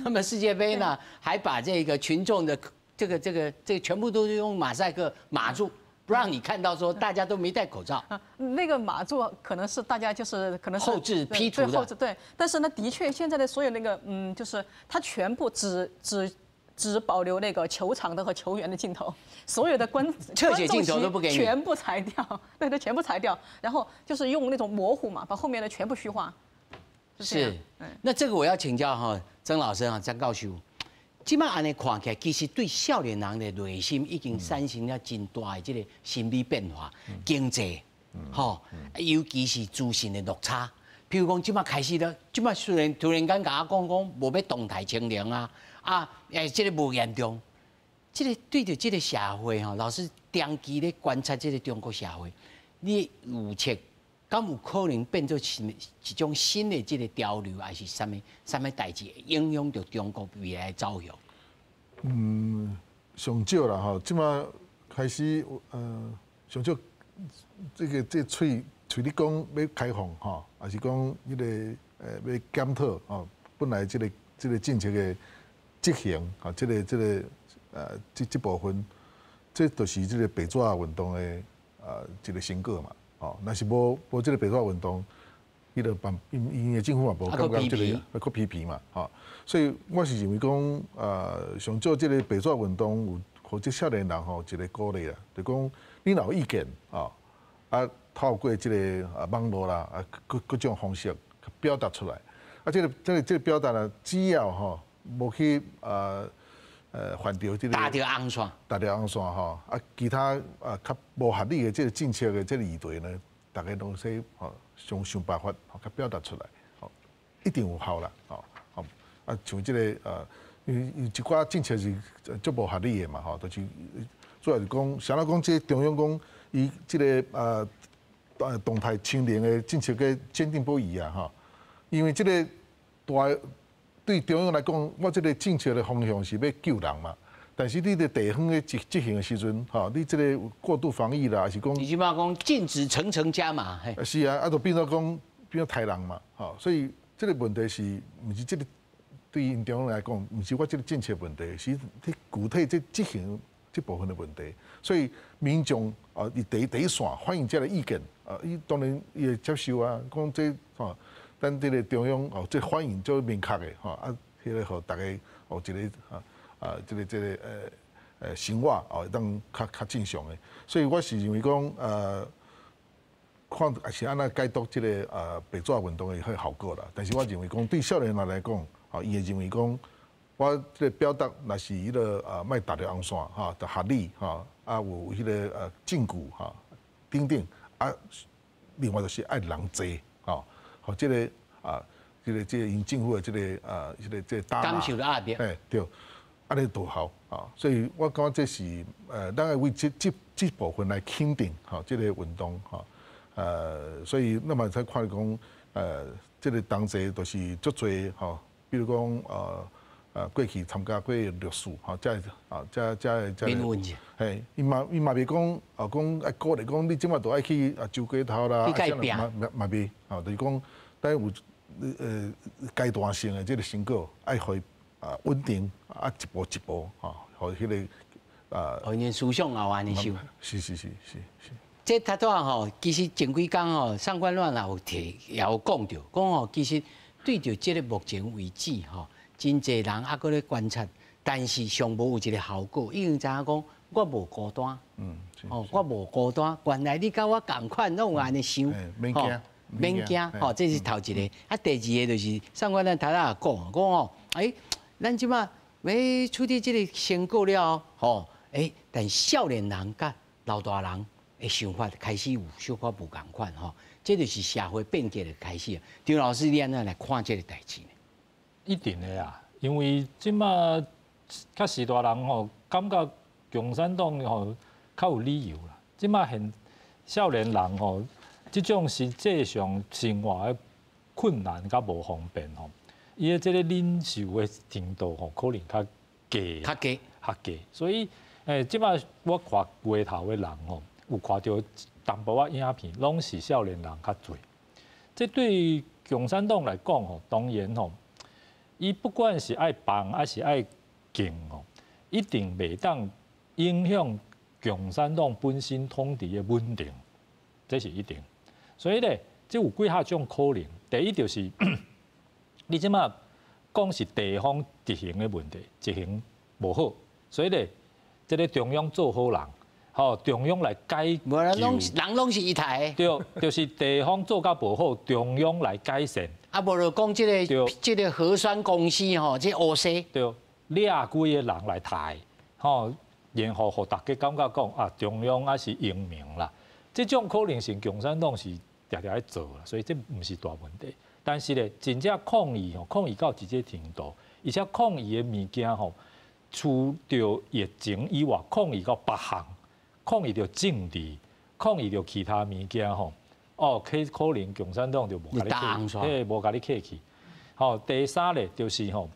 他们世界杯呢还把这个群众的这个全部都是用马赛克码住，不让你看到说大家都没戴口罩。那个码住可能是大家就是可能是后制 P 图的。后制对，但是呢，的确现在的所有那个就是它全部只保留那个球场的和球员的镜头，所有的观特写镜头都不给你，全部裁掉，对对，全部裁掉，然后就是用那种模糊嘛，把后面的全部虚化。是，那这个我要请教哈曾老师哈曾教授。這擺按呢看起來，其實對少年人的內心已經產生了真大的這個心理變化，經濟，吼，尤其是資訊的落差。譬如講，這擺開始了，這擺雖然突然間共我講講無欲動態清零啊，啊，這個無嚴重，這個對著這個社會吼，老師長期咧觀察這個中國社會，你預測敢有可能變做是一種新的這個潮流，還是啥物啥物代誌，影響著中國未來的走向？上少啦吼，這擺開始上少這個喙喙咧講欲開放吼，抑是講彼個欲檢討吼，本來這個政策的執行吼，這個這部分，這就是這個白紙運動的一個成果嘛。吼，若是無這個白紙運動，彼個辦𪜶𪜶的政府嘛無感覺這個閣疲疲嘛，吼，所以我是認為講，上少這個白紙運動有予這少年人吼一個鼓勵啦，就講你若有意見，啊，透過這個網路啦，啊各種方式表達出來，啊，這個表達呢，只要吼無去犯著這個踏著紅線，踏著紅線吼，啊，其他較無合理的這個政策的這個議題呢，逐家攏說吼想想辦法吼，共表達出來，吼，一定有效啦，吼，好，啊，像這個因為一寡政策是足無合理的嘛，吼，就是主要是講，啥人講這中央講伊這個動態清零的政策閣堅定不移啊，吼，因為這個大對中央來講，我這個政策的方向是欲救人嘛。但是你佇地方咧執行的時陣，吼，你這個過度防疫啦，抑是講，你這擺講禁止層層加碼，是啊，啊，就變做講變做刣人嘛，吼，所以這個問題是，毋是這個對𪜶中央來講，毋是我這個政策問題，是佇具體這執行這部分的問題。所以民眾啊，佇第一線反映這個意見，啊，伊當然伊會接受啊，講這吼，咱這個中央哦，這反應足明確的吼，啊，彼個予逐家哦一個啊。啊，這個生活哦，會當較正常的，所以我是認為講，看是按怎解讀這個白紙運動的彼效果啦。但是我認為講，對少年人來講，哦，伊會認為講，我這個表達若是彼個莫踏著紅線吼，就合理吼，啊有彼個證據吼等等，啊，另外就是愛人濟吼，予這個啊，這個𪜶政府的這個啊，這個打感受著壓力，嘿對。按呢都好啊，所以我感覺這是咱愛為這部分來肯定吼，這個運動吼，所以咱嘛會使看講，這個同齊就是足濟吼，比如講過去參加過六四吼，這啊這這這，嘿，伊嘛袂講啊，講愛鼓勵講你這擺都愛去啊上街頭啦，嘛嘛嘛袂，吼，就是講，但有階段性的這個成果愛予伊啊穩定啊一步一步吼，予彼個啊，予𪜶思想也有按呢想。是是是是是。這頭拄仔吼，其實前幾工吼，上官亂也有提，也有講著，講吼，其實對著這個目前為止吼，真濟人猶閣咧觀察，但是上無有一個效果，已經知影講我無孤單，哦，我無孤單，原來你佮我仝款，攏有按呢想，免驚，免驚，吼，這是頭一個。啊，第二個就是上官咱頭仔也講，講吼，欸，咱這擺欲處理這個成果了後，欸，但少年人佮老大人的想法開始有小可無仝款吼，這就是社會變革的開始。張老師，你按怎來看這個代誌呢？一定的啊，因為這擺較序大人吼，感覺共產黨吼較有理由啦。這擺現少年人吼，這種實際上生活的困難佮無方便吼，伊的這个忍受的程度吼，可能較低，較低，較低。所以，這擺我看街頭的人吼，有看著淡薄仔影片，攏是少年人較濟。這對共產黨來講吼，當然吼，伊不管是愛放抑是愛禁吼，一定袂當影響共產黨本身統治的穩定，這是一定。所以咧，這有幾項種可能。第一就是，你這擺講是地方執行的問題，執行無好，所以咧，這个中央做好人，吼，中央來解無啦，攏是人攏是伊刣的。對，就是地方做甲無好，中央來改善。啊，無就講這個核酸公司吼，這烏西。對，掠幾个人來刣，吼，然後予大家感覺講啊，中央抑是英明啦。這種可能性，共產黨是常常咧做啦，所以這毋是大問題。但是咧，真正抗議吼，抗議到這個程度，而且抗議的物件吼，除著疫情以外，抗議到別項，抗議著政治，抗議著其他物件吼，哦，可能共產黨就無共你客氣，嘿，無共你客氣。吼，第三咧就是吼，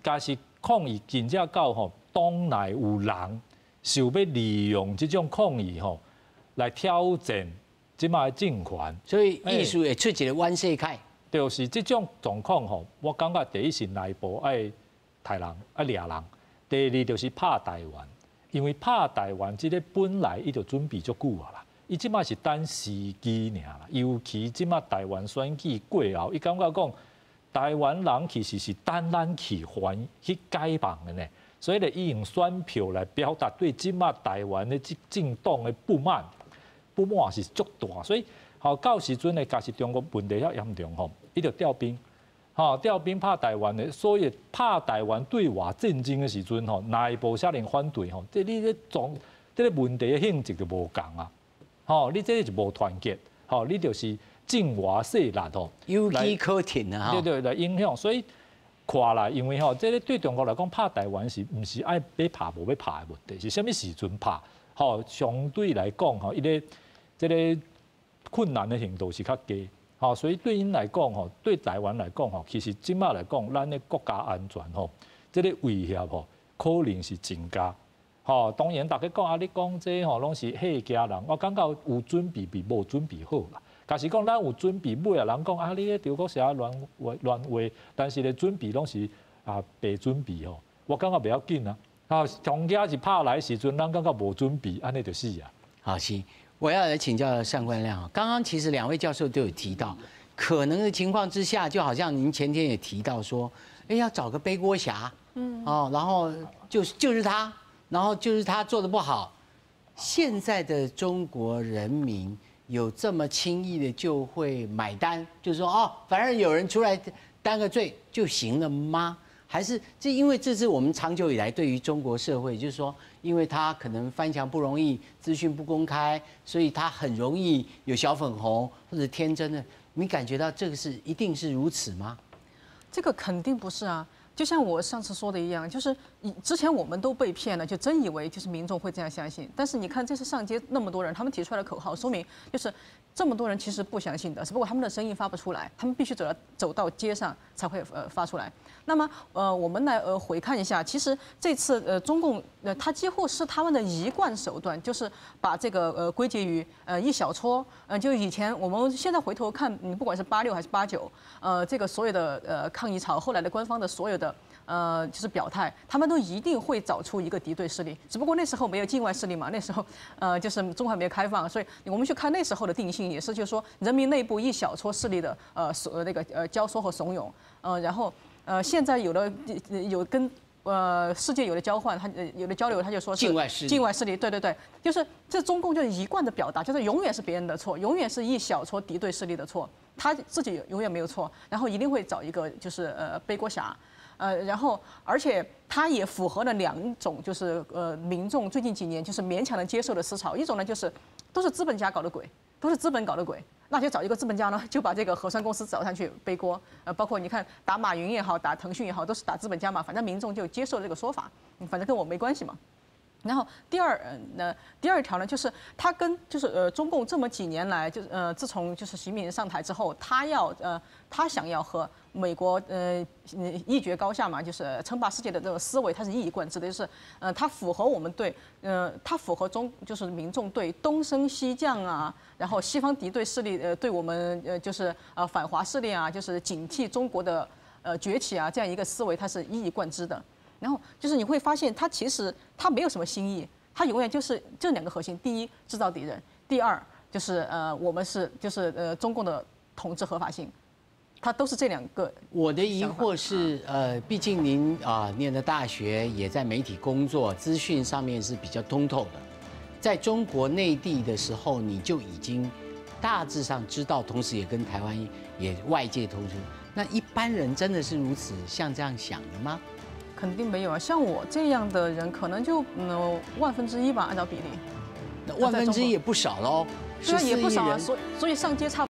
假使抗議真正到吼，黨內有人想欲利用這種抗議吼來挑戰這擺的政權，所以意思會出一個袁世凱。就是這種狀況吼，我感覺第一是內部愛刣人愛掠人，第二就是拍台灣，因為拍台灣這个本來伊就準備足久啊啦，伊這擺是等時機爾啦，尤其這擺台灣選舉過後，伊感覺講台灣人其實是等咱去還去解放的呢，所以咧，伊用選票來表達對這擺台灣的這政黨的不滿，不滿是足大，所以吼到時陣咧，假使中國問題遐嚴重吼，伊就調兵，吼調兵拍台灣的，所以拍台灣對外戰爭的時陣吼，內部啥人反對吼，這你這總這个問題的性質就無仝啊，吼你這是無團結，吼你就是境外勢力吼，有機可乘啊，對對來影響，所以看來，因為吼這个對中國來講，拍台灣是毋是愛欲拍無欲拍的問題，是啥物時陣拍，吼相對來講吼，伊个這个困難的程度是較低，吼，所以對𪜶來講吼，對台灣來講吼，其實這擺來講，咱的國家安全吼，這个威脅吼，可能是增加。吼，當然大家講啊，你講這吼攏是嚇驚人，我感覺有準備比無準備好啦。假使講咱有準備，尾仔人講啊，你咧中國是啊亂話亂話，但是咧準備攏是啊白準備吼，我感覺袂要緊啊。啊，上驚是拍來時陣，咱感覺無準備，按呢就死啊。好，是。我要來請教單冠亮。剛剛其實兩位教授都有提到，可能的情況之下，就好像您前天也提到說，哎，要找個背鍋俠，哦，然後就是他，然後就是他做的不好。現在的中國人民有這麼輕易的就會買單，就是說哦，反正有人出來擔個罪就行了嗎？還是這因為這是我們長久以來對於中國社會，就是說，因為他可能翻牆不容易，資訊不公開，所以他很容易有小粉紅或者天真的。你感覺到這個是一定是如此嗎？這個肯定不是啊。就像我上次說的一樣，就是之前我們都被騙了，就真以為就是民眾會這樣相信。但是你看這次上街那麼多人，他們提出來的口號，說明就是這麼多人其實不相信的，只不過他們的聲音發不出來，他們必須走到街上才會發出來。那麼我們來回看一下，其實這次中共他幾乎是他們的一貫手段，就是把這個歸結於一小撮，就以前我們現在回頭看，你不管是86還是89，這個所有的抗議潮，後來的官方的所有的就是表態，他們都一定會找出一個敵對勢力，只不過那時候沒有境外勢力嘛，那時候就是中國還沒有開放，所以我們去看那時候的定性也是，就是說人民內部一小撮勢力的所那個教唆和慫恿，然後現在有了有跟世界有了交換，他有了交流，他就說是境外勢力，境外勢力，對對對，就是這中共就一貫的表達，就是永遠是別人的錯，永遠是一小撮敵對勢力的錯，他自己永遠沒有錯，然後一定會找一個就是背鍋俠。然後，而且他也符合了兩種，就是民眾最近幾年就是勉強能接受的思潮。一種呢，就是都是資本家搞的鬼，都是資本搞的鬼，那就找一個資本家呢，就把這個核酸公司找上去背鍋。包括你看打馬雲也好，打騰訊也好，都是打資本家嘛，反正民眾就接受這個說法，反正跟我沒關係嘛。然后第二条呢，就是他跟就是中共这么几年来，就是自从就是习近平上台之后，他想要和美国一决高下嘛，就是称霸世界的这个思维，他是一以贯之的，就是他符合就是民众对东升西降啊，然后西方敌对势力对我们就是反华势力啊，就是警惕中国的崛起啊这样一个思维，它是一以贯之的。然后就是你会发现，他其实他没有什么新意，他永远就是这两个核心：第一，制造敌人；第二，就是我们是就是中共的统治合法性，他都是这两个。我的疑惑是，毕竟您啊念的大学，也在媒体工作，资讯上面是比较通透的。在中国内地的时候，你就已经大致上知道，同时也跟台湾也外界通知。那一般人真的是如此像这样想的吗？肯定没有啊，像我这样的人，可能就万分之一吧，按照比例。那万分之一也不少喽。对啊，也不少啊，所以上街差。